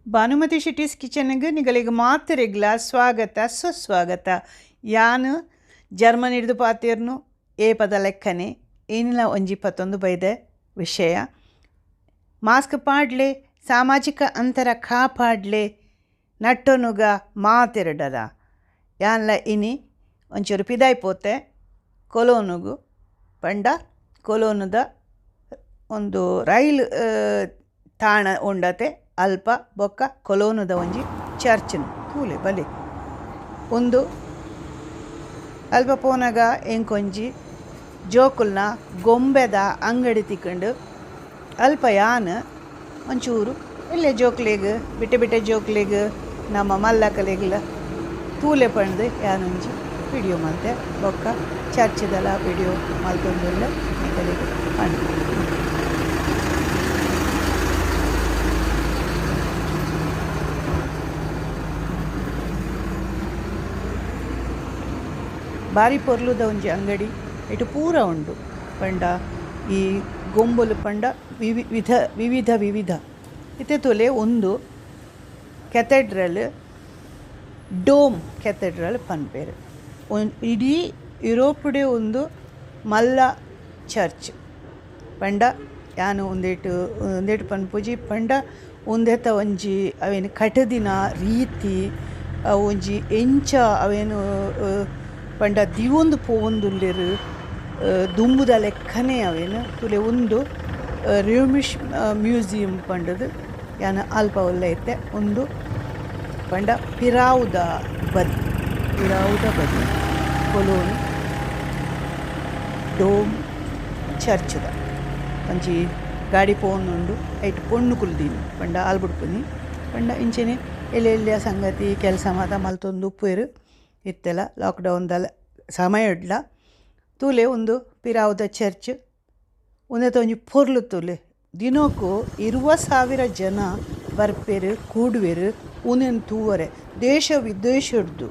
ಭಾನುಮತಿ ಶೆಟ್ಟೀಸ್ ಕಿಚನ್ಗೆ ನಿಗಲಿಗೆ ಮಾತೆರೆಗ್ಲ ಸ್ವಾಗತ ಸುಸ್ವಾಗತ. ಯಾನು ಜರ್ಮನಿ ಹಿಡಿದು ಪಾತೇರ್ನು ಏ ಪದ ಲೆಕ್ಕನೆ ಏನಿಲ್ಲ ಒಂಜಿ ಪತ್ತೊಂದು ಬೈದೆ ವಿಷಯ. ಮಾಸ್ಕ್ ಪಾಡ್ಲೆ, ಸಾಮಾಜಿಕ ಅಂತರ ಕಾಪಾಡ್ಲೆ, ನಟ್ಟೊನುಗ ಮಾತೆರಡದ ಯಾನ್ಲ ಇನಿ ಒಂಚೂರು ಪಿದಾಯಿ ಪೋತೆ ಕೊಲೋನುಗು ಪಂಡ ಕೊಲೋನುದ ಒಂದು ರೈಲ್ ತಾಣ ಉಂಡತೆ ಅಲ್ಪ ಬೊಕ್ಕ ಕೊಲೋನುದ ಒಂಜಿ ಚರ್ಚ್ನು ತೂಲೆ ಬಲೆ ಒಂದು ಅಲ್ಪ ಪೋನಗ ಎಂಕೊಂಜಿ ಜೋಕುಲ್ನ ಗೊಂಬೆದ ಅಂಗಡಿ ತಿಕ್ಕಂಡು ಅಲ್ಪ ಯಾನ್ ಒಂಚೂರು ಇಲ್ಲೇ ಜೋಕ್ಲೆಗ್ ಬಿಟ್ಟೆ ಬಿಟ್ಟೆ ಜೋಕ್ಲೆಗ್ ನಮ್ಮ ಮಲ್ಲಕಲೆಗ್ಲ ತೂಲೆ ಪಂಡ್ದು ಯಾನೊಂಜಿ ವಿಡಿಯೋ ಮಲ್ತೆ ಬೊಕ್ಕ ಚರ್ಚ್ದಲ ವಿಡಿಯೋ ಮಲ್ತೊಂದುಲ್ಲೆ ನಿಕಲೆಗ್ ಪಂಡ್. ಬಾರಿ ಪೊರ್ಲುದ ಒಂಜಿ ಅಂಗಡಿ ಇటు ಪೂರ ಉಂಡು ಪಂಡ ಈ ಗೊಂಬಲು ಪಂಡ ವಿವಿಧ ವಿವಿಧ ವಿವಿಧ ಇತ್ತೆ ತೋಲೆ ಒಂದು ಕೆಥೆಡ್ರಲ್ ಡೋಮ್ ಕೆಥೆಡ್ರಲ್ ಪನ್ಪೇರು ಇಡೀ ಯುರೋಪುಡೆ ಒಂದು ಮಲ್ಲ ಚರ್ಚ್ ಪಂಡ ಯಾನು ಒಂದೇಟು ಒಂದೇಟು ಪನ್ಪುಜಿ ಪಂಡ ಒಂದೇತ ಒಂಜಿ ಅವೇನು ಕಟದಿನ ರೀತಿ ಒಂಜಿ ಎಂಚ ಅವೇನು ಪಂಡ ದಿವೊಂದು ಪೋವೊಂದುಲ್ಲೆರ್ ದುಂಬುದ ಲೆಕ್ಕನೆ ಅವೇನು ತುಲೆ ಒಂದು ರ್ಯೂಮಿಶ್ ಮ್ಯೂಸಿಯಂ ಪಂಡದು ಯಾನ ಅಲ್ಪ ಉಲ್ಲ ಇತ್ತೆ ಒಂದು ಪಂಡ ಪಿರಾವುದ ಬದಿ ಪಿರಾವುದ ಬದಿ ಕೊಲೋನ್ ಡೋಮ್ ಚರ್ಚ್ದ ಒಂಜಿ ಗಾಡಿ ಪೋವೊಂದುಂಡು ಐಟ್ ಪೊಣ್ಣು ಕುಲ್ದೀನಿ ಪಂಡ ಆಲ್ಬುಡ್ಪುನಿ ಪಂಡ ಇಂಚೆನೆ ಎಲ್ಯ ಎಲ್ಯ ಸಂಗತಿ ಕೆಲಸ ಮಾತ ಮಲ್ತೊಂದು ಉಪ್ಪುವೆರ್ ಇತ್ತೆಲ ಲಾಕ್ಡೌನ್ದಲ ಸಮಯಡ್ಲ ತೂಲೆ ಒಂದು ಪಿರಾವುದ ಚರ್ಚ್ ಒಂದೆತ ಒಂಜಿ ಪೊರ್ಲು ತೂಲೆ ದಿನಕ್ಕೂ 20,000 ಜನ ಬರ್ಪೇರು ಕೂಡುವೆರು ಉಂದೆನ್ ತೂವರೆ ದೇಶ ವಿದೇಶಡ್ದು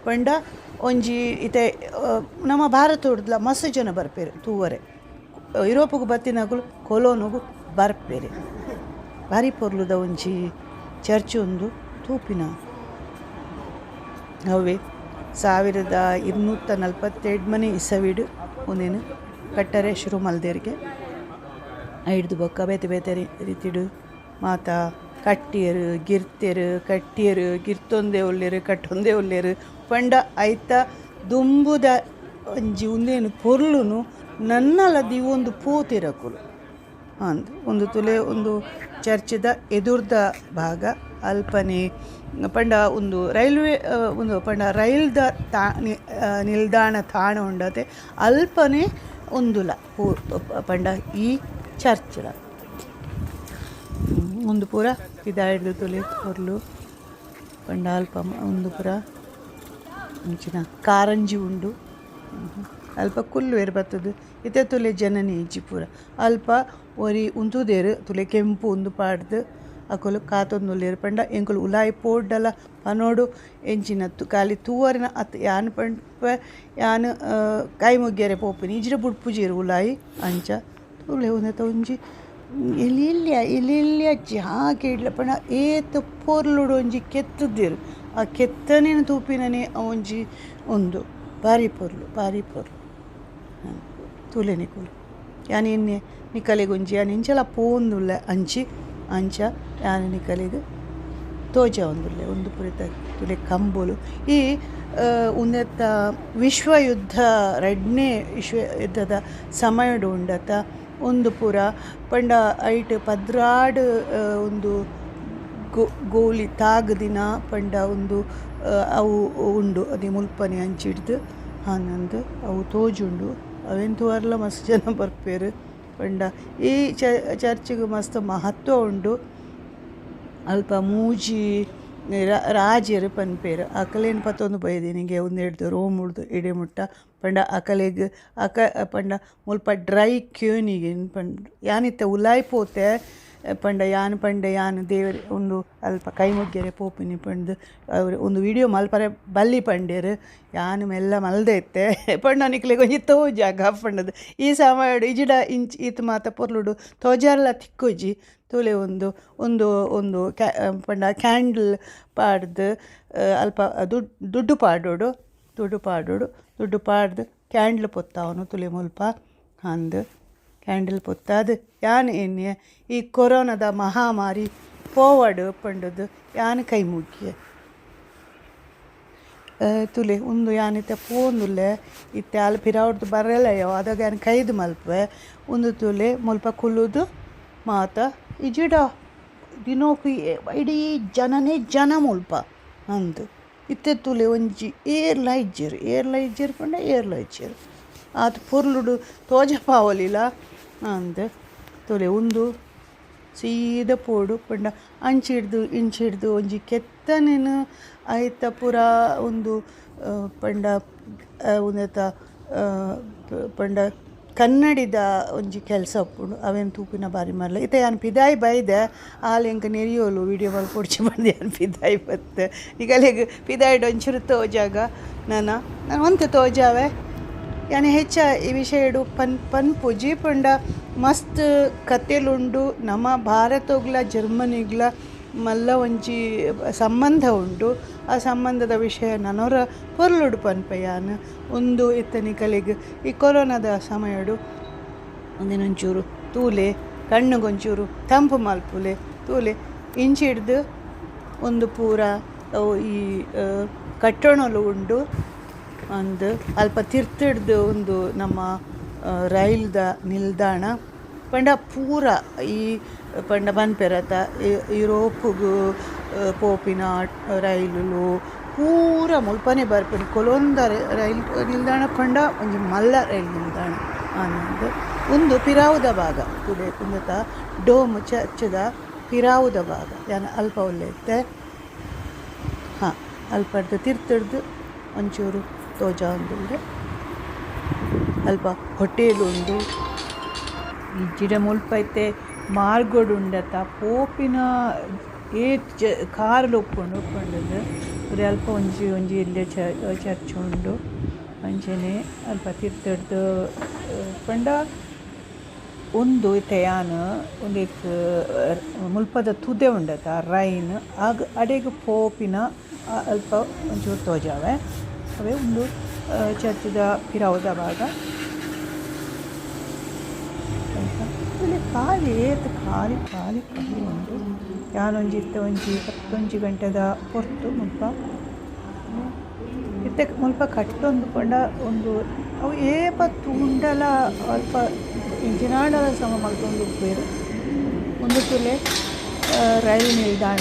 ಪಂಡ ಒಂಜಿ ಇತ್ತೆ ನಮ್ಮ ಭಾರತಡ್ಲ ಮಸ್ತ್ ಜನ ಬರ್ಪೇರು ತೂವರೆ ಯುರೋಪ್ಗ್ ಬತ್ತಿನಕುಲು ಕೊಲೋನುಗು ಬರ್ಪೇರು. ಭಾರಿ ಪೊರ್ಲುದ ಒಂಜಿ ಚರ್ಚ್ ಉಂದು ತೂಪಿನ ಅವೇ 1247 ಇಸವಿಡು ಉಂದೆನ್ ಕಟ್ಟರೆ ಶುರು ಮಲ್ದೇರಿಗೆ ಐಡ್ದು ಬೊಕ್ಕ ಬೇತೆ ಬೇತೆ ರೀತಿಡು ಮಾತ ಕಟ್ಟಿಯರು ಗಿರ್ತೆರು ಕಟ್ಟಿಯರು ಗಿರ್ತೊಂದೇ ಉಲ್ಲೆರು ಕಟ್ಟೊಂದೇ ಉಲ್ಲೆರು ಪಂಡ ಐತ ದುಂಬುದ ಒಂಜಿ ಉಂದೇನು ಪೊರ್ಲುನು ನನ್ನಲ ದಿವೊಂದು ಪೋತಿರಕುಲು ಅಂದ್ ಒಂದು ತುಲೆ ಒಂದು ಚರ್ಚ್ದ ಎದುರ್ದ ಭಾಗ ಅಲ್ಪನೆ ಪಂಡ ಒಂದು ರೈಲ್ವೆ ಒಂದು ಪಂಡ ರೈಲ್ದ ತಾ ನಿಲ್ದಾಣ ತಾಣ ಉಂಡತೆ ಅಲ್ಪನೆ ಒಂದುಲ ಪಂಡ ಈ ಚರ್ಚ್ದ ಒಂದು ಪೂರ ಪಿದಾಯ್ದು ತುಲೆ ಪೊರ್ಲು ಪಂಡ ಅಲ್ಪ ಒಂದು ಪೂರ ಅಂಚಿನ ಕಾರಂಜಿ ಉಂಡು ಅಲ್ಪ ಕುಲ್ಲುವೆರ್ ಬತ್ತದು ಇತ್ತೆ ತುಲೆ ಜನನಿ ಇಜ್ಜಿ ಪೂರ ಅಲ್ಪ ಒರಿ ಉಂತುದೇರು ತುಲೆ ಕೆಂಪು ಉಂದು ಪಾಡ್ದು ಅಕುಲು ಕಾತೊಂದುಲ್ಲೆರ್ ಪಂಡ ಎಂಕುಲು ಉಲಾಯಿ ಪೋಡ್ಡಲ ಪನೋಡು ಎಂಚಿನ ಖಾಲಿ ತೂವರಿನ ಅತ್ ಯಾನ್ ಪಂಡ ಯಾನ್ ಕೈ ಮುಗ್ಯರೆ ಪೋಪಿನಿ ಇಜ್ಜಿಡ ಬುಡ್ಪುಜೆರ್ ಉಲಾಯಿ ಅಂಚ ತುಲೆ ಉಂದೆತ ಒಂಜಿ ಎಲ್ಯ ಎಲ್ಯ ಜಾಗೆಡ್ಲ ಪಂಡ ಏತ್ ಪೊರ್ಲುಡು ಒಂಜಿ ಕೆತ್ತುದೆರ್ ಆ ಕೆತ್ತನೆನ್ ತೂಪಿನನೆ ಒಂಜಿ ಉಂದು ಬಾರಿ ಪೊರ್ಲು ಬಾರಿ ಪೊರ್ಲು ತೂಲೆ ನಿಕುಲು ಯಾನ್ ಎನ್ನೆ ನಿಕಲೆಗ್ ಒಂಜಿ ಯಾನ್ ಇಂಚಲ ಪೋವೊಂದುಲ್ಲೆ ಅಂಚಿ ಅಂಚ ಯಾನ್ ನಿಕಲೆಗ್ ತೋಜಾವೊಂದುಲ್ಲೆ ಉಂದು ಪೂರ ತುಲೆ ಕಂಬೊಲು ಈ ಉಂದೆತ ವಿಶ್ವಯುದ್ಧ ರಡ್ಡನೇ ವಿಶ್ವಯುದ್ಧದ ಸಮಯಡು ಉಂಡತ ಉಂದು ಪೂರ ಪಂಡ ಐಟ್ 12 ಒಂದು ಗೋಲಿ ತಾಗುದಿನ ಪಂಡ ಒಂದು ಅವು ಉಂಡು ಅದೇ ಮುಲ್ಪನೆ ಅಂಚಿಡ್ದು ಆನಂದ್ ಅವು ತೋಜುಂಡು ಅವೆನ್ ತೂವರ್ಲ ಮಸ್ತ್ ಜನ ಬರ್ಪೇರು ಪಂಡ ಈ ಚರ್ಚಿಗ್ ಮಸ್ತ್ ಮಹತ್ವ ಉಂಡು. ಅಲ್ಪ ಮೂಜಿ ರಾಜೆರ್ ಪನ್ಪೇರು ಅಕಲೆನ್ ಪತ್ತೊಂದು ಬೈದಿನಿಗೆ ಉಂದೆಡ್ದು ರೋಮ್ ಉಡ್ದು ಇಡೆ ಮುಟ್ಟ ಪಂಡ ಅಕಲೆಗ್ ಅಕ ಪಂಡ ಮುಲ್ಪ ಡ್ರೈ ಕ್ಯೂನಿಗೆ ಪಂಡ ಯಾನಿತ್ತೆ ಉಲಾಯಿ ಪೋತೆ ಪಂಡ ಯಾನ್ ಪಂಡೆ ಯಾನ್ ದೇವರ್ ಉಂದು ಅಲ್ಪ ಕೈ ಮುಗ್ಯರೆ ಪೋಪಿನಿ ಪಂಡ್ದು ಅವ್ರು ಒಂದು ವಿಡಿಯೋ ಮಲ್ಪರೆ ಬಲ್ಲಿ ಪಂಡೇರು ಯಾನ್ ಮೆಲ್ಲ ಮಲ್ದೆ ಇತ್ತೆ ಪಂಡ ನಿಕ್ಲೆಗ್ ಒಂಜಿ ತೋಜಾಗ ಪಂಡದು ಈ ಸಮಯಡ್ ಇಜಿಡ ಇಂಚ್ ಈತ್ ಮಾತ ಪೊರ್ಲುಡು ತೋಜಾರ್ಲ ತಿಕ್ಕುಜಿ ತೂಲೆ ಒಂದು ಒಂದು ಒಂದು ಪಂಡ ಕ್ಯಾಂಡಲ್ ಪಾಡ್ದು ಅಲ್ಪ ದುಡ್ಡು ಪಾಡೋಡು ದುಡ್ಡು ಪಾಡೋಡು ದುಡ್ಡು ಪಾಡ್ದು ಕ್ಯಾಂಡಲ್ ಪೊತ್ತಾವನು ತುಲೆ ಮುಲ್ಪ ಅಂದು ಕ್ಯಾಂಡಲ್ ಪೊತ್ತಾದು ಯಾನ್ ಎನ್ನೆ ಈ ಕೊರೋನಾದ ಮಹಾಮಾರಿ ಪೋವಡು ಪಂಡದು ಯಾನ್ ಕೈ ಮುಗಿಯೆ ತುಲೆ ಉಂದು ಯಾನಿತ್ತೆ ಪೋಂದುಲ್ಲೆ ಇತ್ತೆ ಅಲ್ ಪಿರಾವುಡ್ದು ಬರಲಯೋ ಅದಾಗ ಯಾನ್ ಕೈದು ಮಲ್ಪುವೆ ಉಂದು ತುಲೆ ಮುಲ್ಪ ಕುಲ್ಲುದು ಮಾತ ಇಜಿಡ ದಿನೋಕು ಇಡೀ ಜನನೇ ಜನ ಮುಲ್ಪ ಅಂದು ಇತ್ತೆ ತುಲೆ ಒಂಜಿ ಏರ್ಲ ಇಜ್ಜೆರ್ ಏರ್ಲ ಇಜ್ಜೆರ್ ಪಂಡ ಏರ್ಲ ಇಜ್ಜೆರ್ ಆತ್ ಪೊರ್ಲುಡು ತೋಜಪಾವೊಲಿಲ ಅಂದ್ ತುಲೆ ಉಂದು ಸೀದ ಪೋಡು ಪಂಡ ಅಂಚಿಡ್ದು ಇಂಚಿಡ್ದು ಒಂಜಿ ಕೆತ್ತನೆನ್ ಐತ ಪೂರ ಉಂದು ಪಂಡ ಉಂದೆತ ಪಂಡ ಕನ್ನಡಿದ ಒಂಜಿ ಕೆಲಸ ಉಪ್ಪುಂಡು ಅವೇನು ತೂಪಿನ ಬಾರಿ ಮಲ್ಲ ಇತ್ತೆ ಯಾನ್ ಪಿದಾಯಿ ಬೈದೆ ಆಲ್ ಎಂಕ್ ನೆರಿಯೋಲು ವೀಡಿಯೋ ಮಲ್ಪೊಡ್ಚಿ ಪಂದ್ ಯಾನ್ ಪಿದಾಯಿ ಬತ್ತೆ ನಿಕಲೆಗ್ ಪಿದಾಯಿಡ್ ಒಂಚೂರು ತೋಜಾಗ ನನ ನಾನು ಒಂತೆ ತೋಜಾವೆ ಯಾನ್ ಹೆಚ್ಚ ಈ ವಿಷಯಡು ಪನ್ಪುಜಿ ಪಂಡ ಮಸ್ತ್ ಕತೆಲುಂಡು ನಮ್ಮ ಭಾರತೋಗ್ಲ ಜರ್ಮನಿಗ್ಲ ಮಲ್ಲ ಒಂಜಿ ಸಂಬಂಧ ಉಂಡು ಆ ಸಂಬಂಧದ ವಿಷಯ ನನೊರ ಪೊರ್ಲುಡು ಪನ್ಪೆ ಯಾನ್ ಉಂದು ಇತ್ತೆ ನಿಕಲೆಗ್ ಈ ಕೊರೋನಾದ ಸಮಯಡು ಒಂದಿನೊಂಚೂರು ತೂಲೆ ಕಣ್ಣುಗೊಂಚೂರು ತಂಪು ಮಲ್ಪುಲೆ ತೂಲೆ ಇಂಚಿಡ್ದು ಒಂದು ಪೂರ ಈ ಕಟ್ಟಣಲು ಉಂಡು ಅಂದ್ ಅಲ್ಪ ತಿರ್ತಿಡ್ದು ಒಂದು ನಮ್ಮ ರೈಲ್ದ ನಿಲ್ದಾಣ ಪಂಡ ಪೂರ ಈ ಪಂಡ ಪನ್ಪೆರತ ಯುರೋಪ್ಗು ಪೋಪಿನ ರೈಲುಲು ಪೂರ ಮುಲ್ಪನೆ ಬರ್ಪಿನ ಕೊಲೊಂದ ರೈಲ್ ನಿಲ್ದಾಣ ಪಂಡ ಒಂಜಿ ಮಲ್ಲ ರೈಲ್ ನಿಲ್ದಾಣ ಆನಂದ್ ಉಂದು ಪಿರಾವುದ ಭಾಗ ತುಲೆ ಉಂದೆತ ಡೋಮ್ ಚರ್ಚದ ಪಿರಾವುದ ಭಾಗ ಯಾನ್ ಅಲ್ಪ ಉಲ್ಲೆ ಇತ್ತೆ ಹಾಂ ಅಲ್ಪಡ್ದು ತಿರ್ತಿಡ್ದು ಒಂಚೂರು ತೋಜಾವೊಂದುಲ್ಲೆ ಅಲ್ಪ ಹೋಟೆಲ್ ಉಂಡು ಇಜ್ಜಿಡ ಮುಲ್ಪ ಇತ್ತೆ ಮಾರ್ಗೊಡು ಉಂಡತ ಪೋಪಿನ ಏತ್ ಕಾರ್ಲು ಉಪ್ಪುಂಡು ಪಂಡುದು ಪೂರ ಅಲ್ಪ ಒಂಜಿ ಒಂಜಿ ಎಲ್ಯ ಚರ್ಚ್ ಉಂಡು ಅಂಚನೆ ಅಲ್ಪ ತಿರ್ತಿಡ್ದು ಪಂಡ ಉಂದು ಇತ್ತೆ ಯಾನ್ ಉಂದೆಕ್ ಮುಲ್ಪದ ತುದೆ ಉಂಡತ ರೈನ್ ಆಗ ಅಡೆಗ್ ಪೋಪಿನ ಅಲ್ಪ ಒಂಚೂರು ತೋಜಾವೆ ಅವೇ ಉಂದು ಚರ್ಚದ ಪಿರಾವುದ ಭಾಗ ಖಾಲಿ ಏತ್ ಖಾಲಿ ಖಾಲಿ ಖಾಲಿ ಉಂಡು ಯಾನೊಂಜಿ ಇತ್ತೆ ಒಂಜಿ 10 ಗಂಟೆದ ಪೊರ್ತು ಮುಲ್ಪ ಇತ್ತೆ ಮುಲ್ಪ ಕಟ್ಟೊಂದು ಪಂಡ ಒಂದು ಅವು ಏಪ ತೂಂಡಲ ಅಲ್ಪ ಇಂಚಿನಾಂಡಲ ಸಮ ಮಲ್ತೊಂದು ಉಪ್ಪುವೆರ್ ಉಂದು ತುಲೆ ರೈಲ್ ನಿಲ್ದಾಣ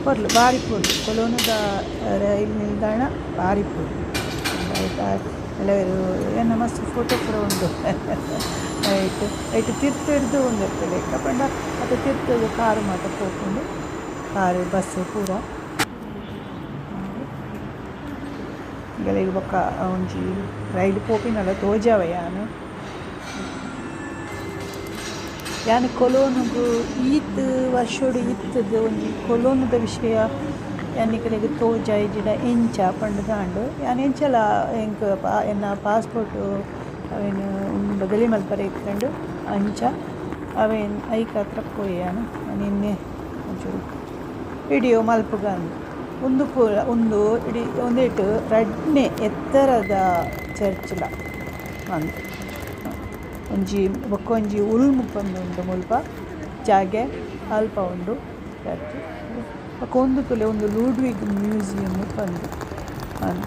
ಪೊರ್ಲು ಬಾರಿ ಪೊರ್ಲು ಕೊಲೋನದ ರೈಲ್ ನಿಲ್ದಾಣ ಬಾರಿ ಪೊರ್ಲು ಆಯ್ತಾ ಕೆಲವರು ಎನ್ನ ಮಸ್ತ್ ಫೋಟೋ ಪೂರ ಉಂಡು ಐಟ್ ಐಟ್ ತಿರ್ತಿಡ್ದು ಉಂದು ಲೆಕ್ಕ ಪಂಡ ಅತ ತಿರ್ತದು ಕಾರು ಮಾತ ಪೋಪುಂಡು ಕಾರು ಬಸ್ಸು ಪೂರ ನಿಕಲೆಗ್ ಬೊಕ್ಕ ಒಂಜಿ ರೈಲ್ ಪೋಪಿನಲ ತೋಜಾವೆ ಯಾನ್ ಯಾನ್ ಕೊಲೋನುಗು ಈತ್ ವರ್ಷೊಡು ಇತ್ತದು ಒಂಜಿ ಕೊಲೋನುದ ವಿಷಯ ಯಾನ್ ನಿಕಲೆಗ್ ತೋಜಾಯಿಜಿಡ ಎಂಚ ಪಂಡುದಾಂಡ್ ಯಾನ್ ಎಂಚಲ ಎಂಕ್ ಎನ್ನ ಪಾಸ್ಪೋರ್ಟ್ ಅವೆನ್ ಬದಲಿ ಮಲ್ಪರೆ ಇತ್ತುಂಡು ಅಂಚ ಅವೆನ್ ಐಕಾತ್ರ ಪೋಯೆ ಯಾನ್ ನಿನ್ನೆ ಒಂಚೂರು ವಿಡಿಯೋ ಮಲ್ಪುಗ ಅಂದ್ ಉಂದು ಪೂರ ಉಂದು ಇಡೀ ಉಂದೆಟ್ ರಡ್ಡನೆ ಎತ್ತರದ ಚರ್ಚ್ಲ ಅಂದ್ ಒಂಜಿ ಬೊಕ್ಕ ಒಂಜಿ ಉಲ್ಮು ಪಂದ್ ಉಂಡು ಮುಲ್ಪ ಜಾಗೆ ಅಲ್ಪ ಉಂಡು ಚರ್ಚ್ ಬೊಕ್ಕ ಉಂದು ತೂಲೆ ಉಂದು ಲೂಡ್ವಿಗ್ ಮ್ಯೂಸಿಯಂ ಪಂದ್ ಅಂದ್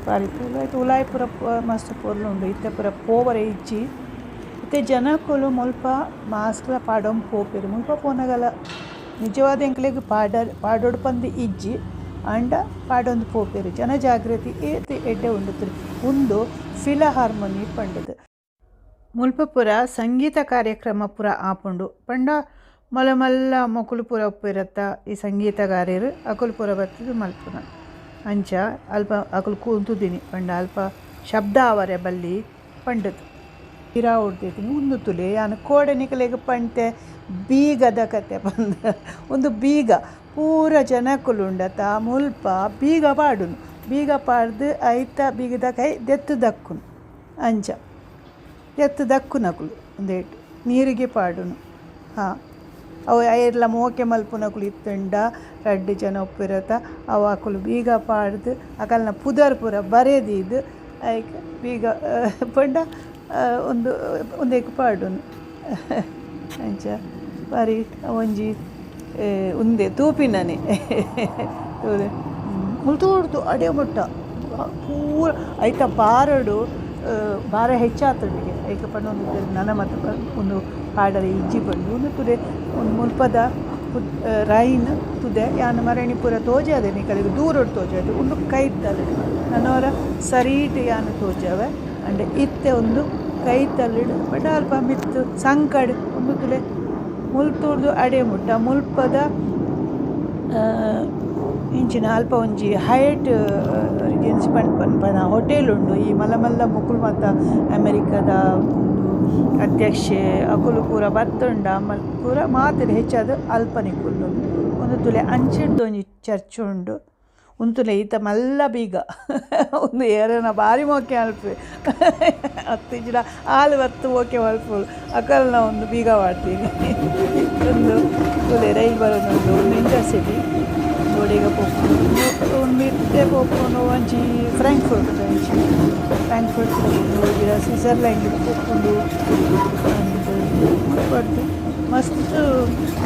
ಬಾರಿ ಪೊರ್ಲು ಐತ ಉಲಾಯಿ ಪೂರ ಮಸ್ತ್ ಪೊರ್ಲು ಉಂಡು ಇತ್ತೆ ಪೂರ ಪೋವರೆ ಇಜ್ಜಿ ಇತ್ತೆ ಜನಕುಲು ಮುಲ್ಪ ಮಾಸ್ಕ್ಲ ಪಾಡೊಂದು ಪೋಪೆರ್ ಮುಲ್ಪ ಪೋನಗಲ ನಿಜವಾದ ಎಂಕ್ಲೆಗ್ ಪಾಡೊಡು ಪಂದ್ ಇಜ್ಜಿ ಆಂಡ ಪಾಡೊಂದು ಪೋಪೆರ್ ಜನ ಜಾಗೃತಿ ಏತ್ ಎಡ್ಡೆ ಉಂಡು ಉಂದು ಫಿಲಹಾರ್ಮೋನಿ ಪಂಡುದು ಮುಲ್ಪ ಪೂರ ಸಂಗೀತ ಕಾರ್ಯಕ್ರಮ ಪೂರ ಆಪುಂಡು ಪಂಡ ಮಲ್ಲ ಮಲ್ಲ ಮೊಕುಲು ಪೂರ ಉಪ್ಪುವೆರತ್ತ ಈ ಸಂಗೀತಗಾರೆರ್ ಅಕುಲು ಪೂರ ಬತ್ತುದು ಮಲ್ಪುನ ಅಂಚ ಅಲ್ಪ ಅಕುಲು ಕುಂತುದಿನಿ ಪಂಡ ಅಲ್ಪ ಶಬ್ದ ಆವರೆ ಬಲ್ಲಿ ಪಂಡುದು ಪಿರಾವುಡ್ದಿತ್ತಿನಿ ಉಂದು ತುಲೆ ಯಾನ್ ಕೋಡೆ ನಿಕಲೆಗ್ ಪಂತೆ ಬೀಗದ ಕತೆ ಪಂದ್ ಉಂದು ಬೀಗ ಪೂರ ಜನಕುಲು ಉಂಡತ ಮುಲ್ಪ ಬೀಗ ಪಾಡುನು ಬೀಗ ಪಾಡ್ದು ಐತ ಬೀಗದ ಕೈ ದೆತ್ತು ದಕ್ಕುನು ಅಂಚ ದೆತ್ತು ದಕ್ಕುನಕುಲು. ಉಂದೆಟ್ ನೀರಿಗೆ ಪಾಡುನು. ಹಾ ಅವು ಏರ್ಲ ಮೋಕೆ ಮಲ್ಪುನಕುಲು ಇತ್ತುಂಡ ರಡ್ಡ್ ಜನ ಉಪ್ಪುರತ ಅವು ಅಕುಲು ಬೀಗ ಪಾಡ್ದ್ ಅಕಲ್ನ ಪುದರ್ ಪೂರ ಬರೆದೀದ್ ಐಕ್ ಬೀಗ ಪಂಡ ಉಂದು ಉಂದೆಕ್ ಪಾಡುನು. ಅಂಚ ಬಾರಿ ಒಂಜಿ ಉಂದೆ ತೂಪಿನನೆ ತೂಲೆ ಮುಲ್ತುರ್ದು ಅಡೆ ಮುಟ್ಟ ಪೂರ ಐತ ಬಾರಡು ಬಾರ ಹೆಚ್ಚಾತುಂಡುಗೆ ಐಕ್ ಪನೊಂದಿತ್ತೆರ್ ನನ ಮಾತ ಉಂದು ಪಾಡರೆ ಇಜ್ಜಿ ಪಂದ್ ಉಂದು ತೂಲೆ ಉಂದು ಮುಲ್ಪದ ರೈನ್ ತುದೆ ಯಾನ್ ಮರಣಿ ಪೂರ ತೋಜಾದೆ ನಿಕಲೆಗ್ ದೂರಡ್ ತೋಜಾದೆ ಉಂದು ಕೈತಲ್ ನನೊರ ಸರೀಟ್ ಯಾನ್ ತೋಜಾವೆ ಆಂಡ ಇತ್ತೆ ಉಂದು ಕೈತಲ್ ಪಂಡ ಅಲ್ಪ ಮಿತ್ತ್ ಸಂಕಡ್ ಉಂದು ತೂಲೆ ಮುಲ್ತುರ್ದು ಅಡೆ ಮುಟ್ಟ ಮುಲ್ಪದ ಇಂಚಿನ ಅಲ್ಪ ಒಂಜಿ ಹಯಟ್ ರಿಜೆನ್ಸಿ ಪನ್ಪನ ಹೋಟೆಲ್ ಉಂಡು. ಈ ಮಲ್ಲ ಮಲ್ಲ ಮೊಕುಲು ಮಾತ ಅಮೇರಿಕದ ಅಧ್ಯಕ್ಷೆ ಅಕುಲು ಪೂರ ಬತ್ತುಂಡ ಪೂರ ಮಾತೆರ್ ಹೆಚ್ಚಾದ್ ಅಲ್ಪನೆ ಕುಲ್ಲುನು. ಉಂದು ತೂಲೆ ಅಂಚಿರ್ದ್ ಒಂಜಿ ಚರ್ಚ್ ಉಂಡು. ಉಂತುಲೆ ಈತ ಮಲ್ಲ ಬೀಗ. ಉಂದು ಏರೆನ ಬಾರಿ ಮೋಕೆ ಮಲ್ಪುವೆರ್ ಅತ್ತ್ ಇಜ್ಜಿಡ ಆಲ್ ಬತ್ತ್ ಮೋಕೆ ಮಲ್ಪುವೊಲು ಅಕಲ್ನ ಉಂದು ಬೀಗ ಪಾಡ್ದಿನಿ. ಉಂದು ತೂಲೆ ರೈಲ್ ಬರೊಂದುಂಡು. ಉಂದು ಇಂಟರ್ಸಿಟಿ ಓಡೆಗ್ ಪೋಪುಂಡು. ಉಂದು ಇತ್ತೆ ಪೋಪುಂಡು ಒಂಜಿ ಫ್ರಾಂಕ್ಫರ್ಟ್ ದಂಚಿ ಫ್ರಾಂಕ್ಫರ್ಟ್ ಪೋಪುಂಡು ಇಜ್ಜಿಡ ಸ್ವಿಟ್ಜರ್ಲ್ಯಾಂಡ್ ಗ್ ಪೋಪುಂಡು. ಪಂದ್ ಮುಲ್ಪರ್ದ್ ಮಸ್ತ್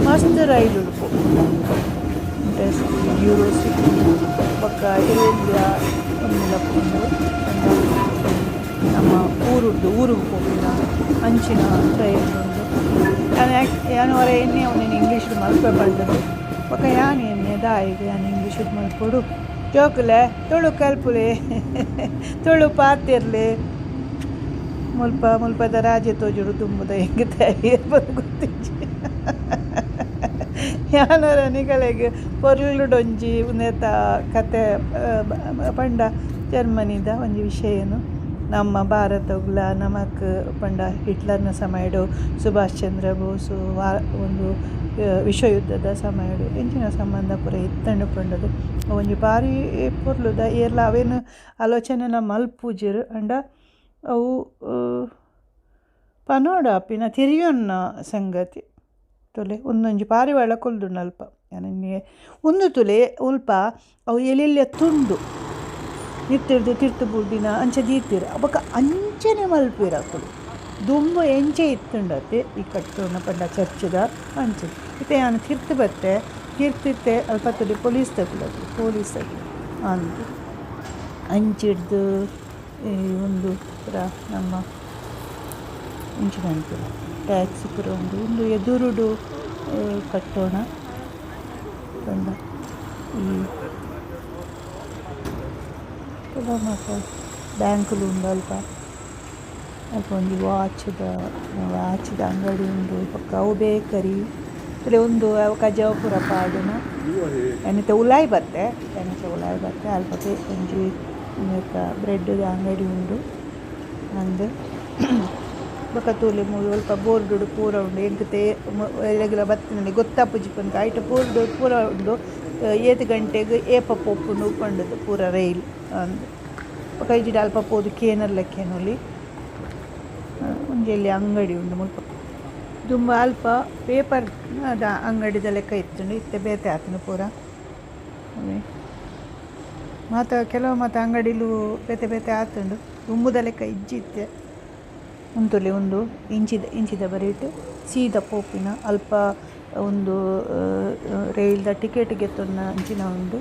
ಮಸ್ತ್ ರೈಲುಲು ಪೋಪುಂಡು. ಇಂಟರ್ಸಿಟಿ ಯೂರೋ ಸಿಟಿ ಬೊಕ್ಕ ಎಲ್ಲೆಲ್ಲ್ಯ ಉಂದುಲ ಪೋಪುಂಡು ಪಂಡ ನಮ್ಮ ಊರುಡ್ದು ಊರುಗು ಪೋಪಿನ ಅಂಚಿನ ರೈಲ್ ಉಂಡು. ಯಾನ್ ಒರ ಎನ್ನಿಯೆ ಉಂದೆನ್ ಇಂಗ್ಲೀಷ್ ಡ್ ಮಲ್ಪುವೆ ಪಂಡ್‌ದ್ ಬೊಕ ಯಾನ್ ಎನ್ನಿಯೆ ದಾಯೆಗ್ ಯಾನ್ ಇಂಗ್ಲೀಷ್ ಡ್ ಮಲ್ಪೊಡು ಜೋಕುಲೆ ತುಳು ಕಲ್ಪುಲೆ ತುಳು ಪಾತೆರ್ಲೆ. ಮುಲ್ಪ ಮುಲ್ಪದ ರಾಜೆ ತೋಜೊಡು ದುಂಬುದ ಎಂಕ್ ಏರ್ ಪಂದ್ ಗೊತ್ತಿಜ್ಜಿ. ಯಾನ್ ಒರ ನಿಕಲೆಗ್ ಪೊರ್ಲುಡೊಂಜಿ ಉಂದೆತ ಕತೆ ಪಂಡ ಜರ್ಮನಿದ ಒಂಜಿ ವಿಷಯನ್ ನಮ್ಮ ಭಾರತೊಗ್ಲಾ ನಮಕ್ ಪಂಡ ಹಿಟ್ಲರ್ನ ಸಮಯಡ್ ಸುಭಾಷ್ ಚಂದ್ರ ಬೋಸ್ ವಾ ಉಂದು ವಿಶ್ವ ಯುದ್ಧದ ಸಮಯಡ್ ಎಂಚಿನ ಸಂಬಂಧ ಪೂರ ಇತ್ತ್ಂಡ್ ಪಂಡ್‌ದ್ ಒಂಜಿ ಬಾರಿ ಪೊರ್ಲುದ ಏರ್ಲ ಅವೆನ್ ಆಲೋಚನೆಲ ಮಲ್ಪುಜೆರ್ ಆಂಡ ಅವು ಪನೊಡಾಪಿನ ತೆರಿಯೊನ್ನ ಸಂಗತಿ. ತೂಲೆ ಉಂದೊಂಜಿ ಪಾರಿವಾಳ ಕುಲ್ದುಂಡು ಅಲ್ಪ ಯಾನ್ ಉಂದು ತೂಲೆ ಮುಲ್ಪ ಅವು ಎಲ್ಲೆಲ್ಲ್ಯ ತುಂಡು ಮಿತ್ತುರ್ದು ತಿರ್ತ್ ಬೂರ್ದಿನ ಅಂಚ ದೀತೆರ್ ಬೊಕ ಅಂಚನೆ ಮಲ್ಪುವೆರ್ ಅಕುಲು ದುಂಬು ಎಂಚ ಇತ್ತುಂಡತೆ ಈ ಕಟ್ಟೋಣ ಪಂಡ ಚರ್ಚ್‌ದ ಅಂಚ ಇತ್ತೆ ಯಾನ್ ತಿರ್ತ್ ಬತ್ತೆ ತಿರ್ತ್ ಇತ್ತೆ ಅಲ್ಪ ತೂಲೆ ಪೊಲೀಸ್ ದಕುಲು ಪೊಲೀಸ್ ದಕುಲು ಅಂದ್ ಅಂಚಿರ್ದ್ ಈ ಉಂದು ಪೂರ ನಮ್ಮ ಇಂಚಿನ ಪನ್ಪೆರ್ ಟ್ಯಾಕ್ಸಿ ಪೂರ ಉಂಡು ಉಂದು ಎದುರುಡು ಕಟ್ಟೋಣ ಪಂಡ ಈ ಕೆಲವು ಮಾತ ಬ್ಯಾಂಕ್ ಲು ಉಂಡು ಅಲ್ಪ ಅಲ್ಪ ಒಂಜಿ ವಾಚ್‌ದ ವಾಚ್‌ದ ಅಂಗಡಿ ಉಂಡು ಬೊಕ ಅವು ಬೇಕರಿ ಉಂದು ಅವು ಕಜವು ಪೂರ ಪಾಡುನ ಯಾನ್ ಇತ್ತೆ ಉಲಾಯಿ ಬತ್ತೆ ಯಾನ್ ಇತ್ತೆ ಉಲಾಯಿ ಬತ್ತೆ ಅಲ್ಪ ಒಂಜಿ ಉಂದೆತ ಬ್ರೆಡ್‌ದ ಅಂಗಡಿ ಉಂಡು ಅಂದ್. ಬೊಕ ತೂಲೆ ಮೂಲು ಒಲ್ಪ ಬೋರ್ಡ್ ಡು ಪೂರ ಉಂಡು ಎಂಕ್ ಏರೆಗ್ಲಾ ಬತ್ತಿನ ಗೊತ್ತಾಪುಜಿ ಪಂದ್ ಐಟ್ ಬೋರ್ಡ್ ಪೂರ ಉಂಡು ಏತ್ ಗಂಟೆಗ್ ಏಪ ಪೋಪುಂಡು ಪಂಡುದು ಪೂರ ರೈಲ್ ಅಂದ್. ಬೊಕ ಇಜ್ಜಿಡ ಅಲ್ಪ ಪೋದು ಕೇನೆರ್ಲ ಕೇನೊಲಿ. ಒಂಜಿ ಎಲ್ಯ ಅಂಗಡಿ ಉಂಡು ಮುಲ್ಪ. ದುಂಬು ಅಲ್ಪ ಪೇಪರ್ ದ ಅಂಗಡಿದ ಲೆಕ ಇತ್ತುಂಡು ಇತ್ತೆ ಬೇತೆ ಆತುಂಡು ಪೂರ. ಮಾತ ಕೆಲವು ಮಾತ ಅಂಗಡಿಲು ಬೇತೆ ಬೇತೆ ಆತುಂಡು ದುಂಬುದ ಲೆಕ ಇಜ್ಜಿ ಇತ್ತೆ. ಉಂತೊಲಿ ಉಂದು ಇಂಚಿದ ಇಂಚಿದ ಬರಿಟ್ ಸೀದಾ ಪೋಪಿನ ಅಲ್ಪ ಉಂದು ರೈಲ್ ದ ಟಿಕೆಟ್ ಗೆತೊನ್ನ ಅಂಚಿನ ಉಂಡು.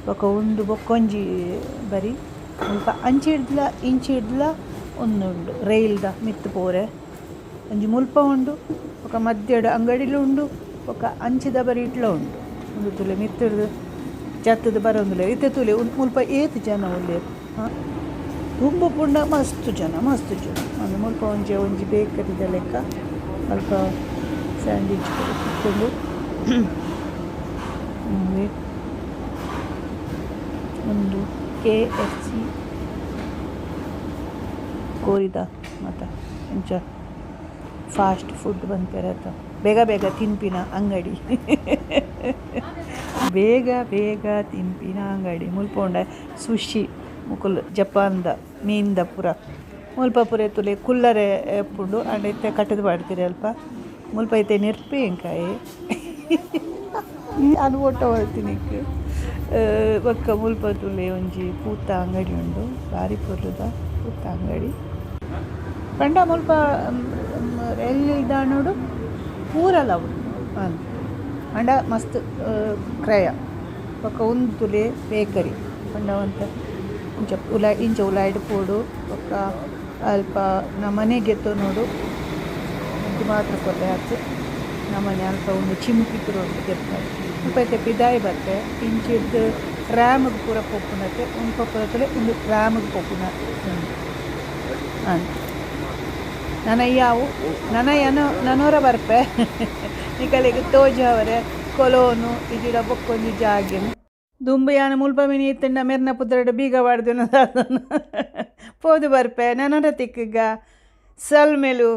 ಬೊಕ ಉಂದು ಬೊಕೊಂಜಿ ಬರಿ ಮುಲ್ಪ ಅಂಚಿಡ್ದ್ಲ ಇಂಚಿಡ್ದ್ಲ ಉಂದು ಉಂಡು ರೈಲ್ ದ ಮಿತ್ತ್ ಪೋರೆ ಒಂಜಿ ಮುಲ್ಪ ಉಂಡು ಬೊಕ ಮದ್ಯಡ್ ಅಂಗಡಿಲು ಉಂಡು ಬೊಕ ಅಂಚಿದ ಬರಿಟ್ಲ ಉಂಡು. ಉಂದು ತೂಲೆ ಮಿತ್ತುರ್ದ್ ಜತ್ತುದು ಬರೊಂದುಲ್ಲೆರ್ ಇತ್ತೆ ತೂಲೆ ಮುಲ್ಪ ಏತ್ ಜನ ಉಲ್ಲೆರ್ ದುಂಬು ಪೋಂಡ ಮಸ್ತ್ ಜನ ಮಸ್ತ್ ಜನ. ಅಂದ್ ಮುಲ್ಪ ಒಂಜಿ ಒಂಜಿ ಬೇಕರಿ ದ ಲೆಕ ಅಲ್ಪ ಸ್ಯಾಂಡ್ವಿಚ್ ಪೂರ ತಿಕ್ಕುಂಡು. ಉಂದುವೆ ಉಂದು ಕೆ.ಎಫ್.ಸಿ ಕೋರಿದ ಮಾತ ಇಂಚ ಫಾಸ್ಟ್ ಫುಡ್ ಪನ್ಪೆರತ ಬೇಗ ಬೇಗ ತಿನ್ಪಿನ ಅಂಗಡಿ. ಬೇಗ ಬೇಗ ತಿನ್ಪಿನ ಅಂಗಡಿ ಮುಲ್ಪ ಉಂಡೆ ಸುಶಿ ಮೊಕುಲು ಜಪಾನ್ ದ ಮೀನ್ the ಪೂರ ಮುಲ್ಪ ಪೂರ ತೂಲೆ ಕುಲ್ಲರೆ ಇಪ್ಪುಂಡು ಆಂಡ ಇತ್ತೆ ಕಟ್ಟುದು ಪಾಡ್ದೆರ್ ಅಲ್ಪ. ಮುಲ್ಪ ಇತ್ತೆ ನೆರ್ಪೆ ಎಂಕ್ ಆಯೆ ಯಾನ್ ಫೊಟೊ ಮಲ್ತಿನೆಕ್ ಬೊಕ ಮುಲ್ಪ ತೂಲೆ ಒಂಜಿ ಪೂತ ಅಂಗಡಿ ಉಂಡು ಬಾರಿ ಪೊರ್ಲುದ ಪೂತ ಅಂಗಡಿ. ಪಂಡ ಮುಲ್ಪ ರೈಲ್ ನಿಲ್ದಾಣಡ್ ಪೂರಲ ಉಂಡು ಅಂದ್ ಆಂಡ ಮಸ್ತ್ ಕ್ರಯ. ಬೊಕ ಉಂದು ತೂಲೆ ಬೇಕರಿ ಪಂಡ ಒಂತೆ ಇಂಚ ಉಲಾಯಿ ಇಂಚ ಉಲಾಯಿಡ್ ಪೋಡು ಬೊಕ ಅಲ್ಪ ನಮನೆ ಗೆತೊನೊಡು ದುಡ್ಡು ಮಾತ್ರ ಕೊರ್ರೆ ಆತು ನಮನೆ ಅಲ್ಪ ಒಂಜಿ ಚಿಮ್ಕಿ ಪೂರ ಉಂಡು ದೆಪ್ಪರೆ ಮುಲ್ಪ ಇತ್ತೆ ಪಿದಾಯಿ ಬತ್ತೆ ಇಂಚಿರ್ದ್ ಟ್ರಾಮ್ ಗು ಪೂರ ಪೋಪುಂಡತೆ ಮುಲ್ಪ ಪೂರ ತೂಲೆ ಉಂದು ಟ್ರಾಮ್ ಗು ಪೋಪುನ ಉಂದು ಅಂದ್ ನನ ಯಾವು ನನ ಯಾನ್ ನನೊರ ಬರ್ಪೆ ನಿಕಲೆಗ್ ತೋಜಾವರೆ ಕೊಲೋನು ಇಜಿಡ ಬೊಕೊಂಜಿ ಜಾಗೆನ್. ದುಂಬು ಯಾನ್ ಮುಲ್ಪ ಮಿನಿ ಇತ್ತ್ಂಡ ಮೆರ್ನ ಪುದರ್ಡ್ ಬೀಗ ಪಾಡ್ದಿನ ದಾದನ ಪೋದು ಬರ್ಪೆ ನನೊರ ತಿಕ್ಕುಗ ಸೊಲ್ಮೆಲು.